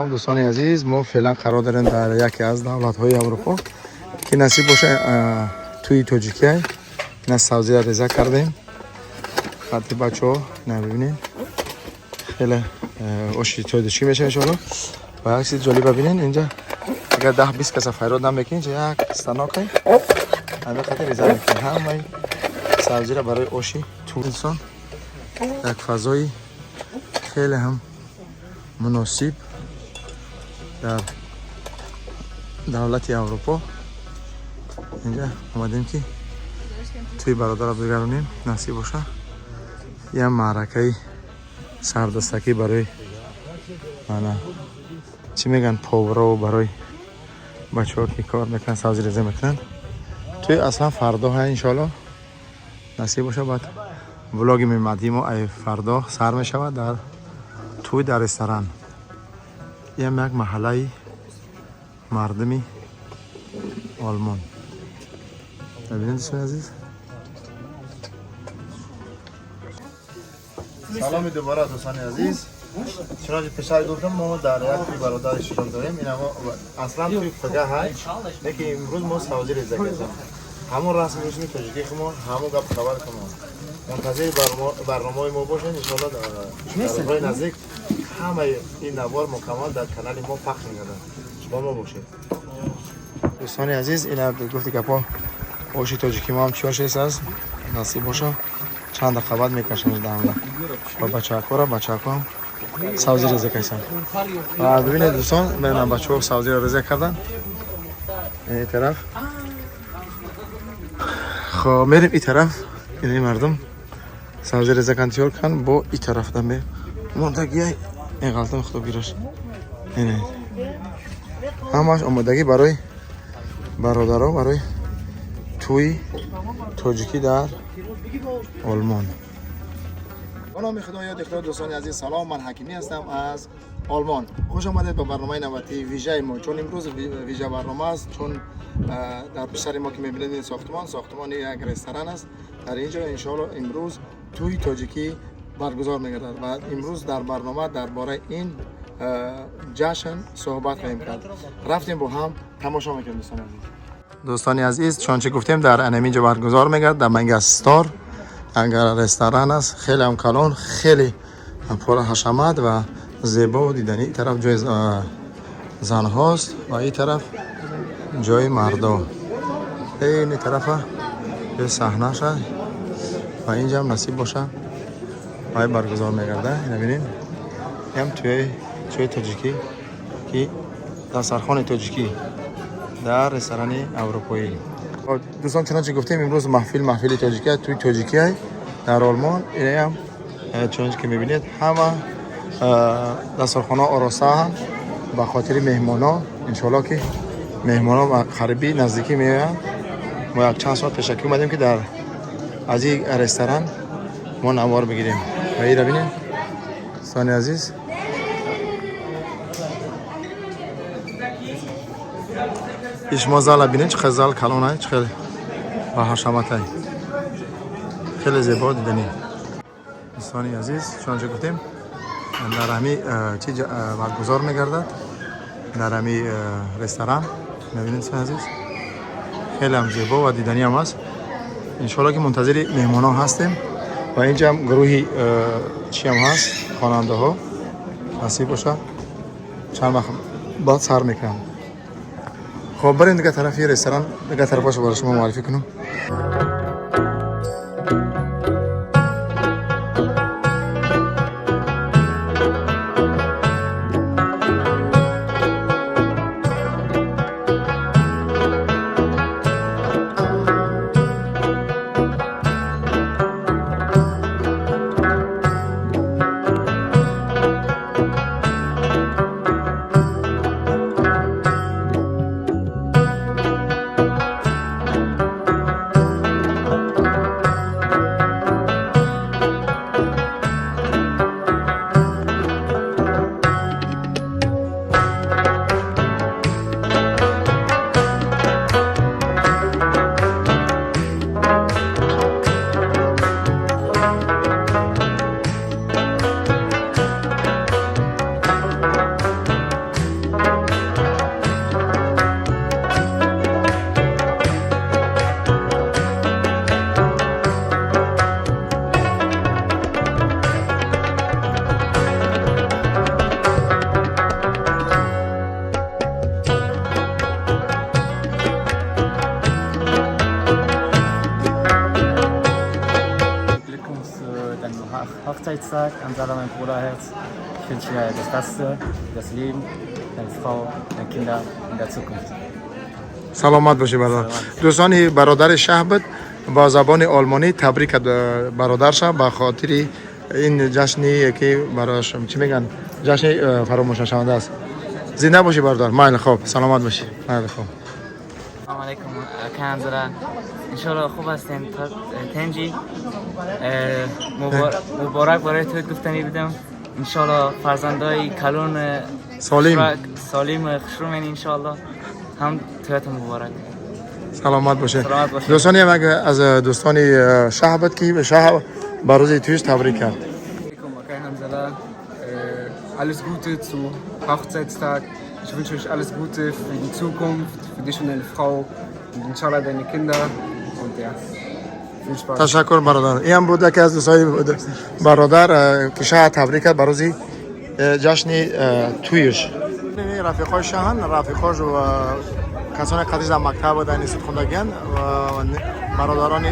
Салом, дӯстони азиз. Мо феълан қарор дорем дар яке аз давлатҳои Аврупо, ки насиб боша, тӯи тоҷикия. Ина сабзира реза кардем хати бачаҳо, ина бибинед, хеле оши тоҷикӣ меша, иншоалло. Ва як чизи ҷолиба бинед: инҷа агар 10-20 каса файрод намекунед, инҷа як станокай ҳама қадр реза мекунед ҳамаи сабзира барои оши ту. Инсон як фазои хеле ҳам муносиб дар давлати Аврупо. Инҷа омадем, ки тӯи бародарро бигаронем, насиб боша. Як маъракаи сардастакӣ барои, ана, чӣ мегӯянд, поварову барои бачаҳо, ки кор мекунанд, сабзи реза мекунанд. Тӯи аслан фардо ҳа, иншоалло, насиб боша. Баъд влоги мемадии мо ай фардо сар мешавад дар тӯй, дар ресторан. Ям як маҳаллаи мардуми Олмон мебинед, дӯстони азиз. Саломи дубора, дӯстони азиз. Чунончи пештар гуфтам, мо дар як тӯи бародар иштирок дорем. Ина мо аслан тӯи фага ҳай, лекин имрӯз мо сабзӣ реза кардем, ҳамон расми русми тоҷикии худмон, ҳамон гап хабар кунон. Мунтазири барномаҳои мо бошед, иншоалло. Дар рӯзҳои наздик ҳамаи ин навор мукаммал дар канали мо пахш мегардад. Бо мо бошед, дӯстони азиз. Ина гуфти гапҳо, оши тоҷикӣ мо ҳам чиёр шудааст, насиб боша. Чанд дақиқа баъд мекашем дамла ва бачаакора, бачаакҳо сабзӣ реза кайсан. Ва бибинед, дӯстон, мена бачаҳо сабзиро реза кардан ин тараф. Хоб, мерем и тараф. Ини мардум сабзӣ реза кан, тиёр кан. Бо и тараф даме мондагиай эғалтам, худо гираш. Ине ҳамаш омодагӣ барои бародаро, барои тӯи тоҷикӣ дар Олмон. Ба номи Худо, ёди Худо. Дӯстони азиз, салом. Ман Ҳакимӣ ҳастам аз Олмон. Хуш омадед ба барномаи навбатии вижаи мо, чун имрӯз вижа барнома аст, чун дар пешсари мо, ки мебинед, ин сохтмон, сохтмони як ресторан аст. Дар ин ҷо, иншоалло, имрӯз тӯи тоҷикӣ баргузор мегардад ва имрӯз дар барнома дар бораи ин ҷашн суҳбат хоҳем кард. Рафтем, бо ҳам тамошо мекунем, дӯстони азиз. Дӯстони азиз, чунончи гуфтем, дар анамин ҷо баргузор мегардад, дар Мегастор. Агар ресторан аст, хеле ҳам калон, хеле пурҳашамат ва зебову диданӣ. Ин тараф ҷои занҳост ва ин тараф ҷои мардо. Ини тарафа ҷои саҳнаша ва инҷа ҳам, насиб боша, вай баргузор мегардад. Ина бинед, ям тӯи тоҷикӣ, ки дастархони тоҷикӣ дар ресторани аврупоӣ. Дӯстон, чунончи гуфтем, имрӯз маҳфил, маҳфили тоҷикия, тӯи тоҷикия дар Олмон. Инаям, чунончи ки мебинед, ҳама дастархона оростаанд ба хотири меҳмоно. Иншоалло, ки меҳмоно ба қариби наздикӣ меоянд. Мо як чанд соат пешакӣ омадем, ки дар аз ин ресторан мо навор бигирем. Ва ира бинед, дӯстони азиз. Шумо зала бинед, чӣ қадр зал калонай, чӣ хел ба ҳашаматай, хеле зебо, диданӣ. Дӯстони азиз, чунончи гуфтем, дар ҳами чи баргузор мегардад, дар ҳами ресторан. Мебинед, дӯстони азиз, хеле ҳам зебо ва диданӣ ҳам аст. Иншоалло, ки мунтазири меҳмонҳо ҳастем. Ва инҷа ҳам гурӯҳи чиам ҳаст, хонандаҳо, насиб боша, чанд вақт баъд сар мекунам. Хоб, барем дига тарафи ресторан, дига тарафашо барои шумо муаррифӣ кунам. Hochzeitstag, Hanzala, mein Bruderherz. Ich wünsche dir das Beste, das Leben, deine Frau, deine Kinder in der Zukunft. سلامت باشی برادر. دوستانی، برادر شه بود، با زبان آلمانی تبریک کرد برادرش به خاطر این جشنی که براش چی میگن، جشن فراموش نشونده است. زنده باشی برادر. میل خب، سلامت باشی. میل خب. سلام علیکم کنزرا، انشالله خوب هستین. تا تنجی مبارک برای تو گفتنی بدم. انشالله فرزندای کلون سالم. سالم خوشرومین انشالله. هم تویت مبارک. سلامت باشه. سلامت باشه. دوستانی، هم از دوستان شه بود که به شه به روز تویش تبریک کرد. علیکم Akay Hanzala. Alles Gute zu Hochzeitstag. Ich wünsche euch alles Gute für die Zukunft, für dich und deine Frau und inshallah deine Kinder. Und ja, viel Spaß. تشکر برادر. این هم بود یکی از دوستای برادر که شه تبریک کرد به روزی جشن تویش. رفیقای شهن، رفیقاش و کسانی قدیش در مکتب بودن، انستیتوت خوندگیان و برادران.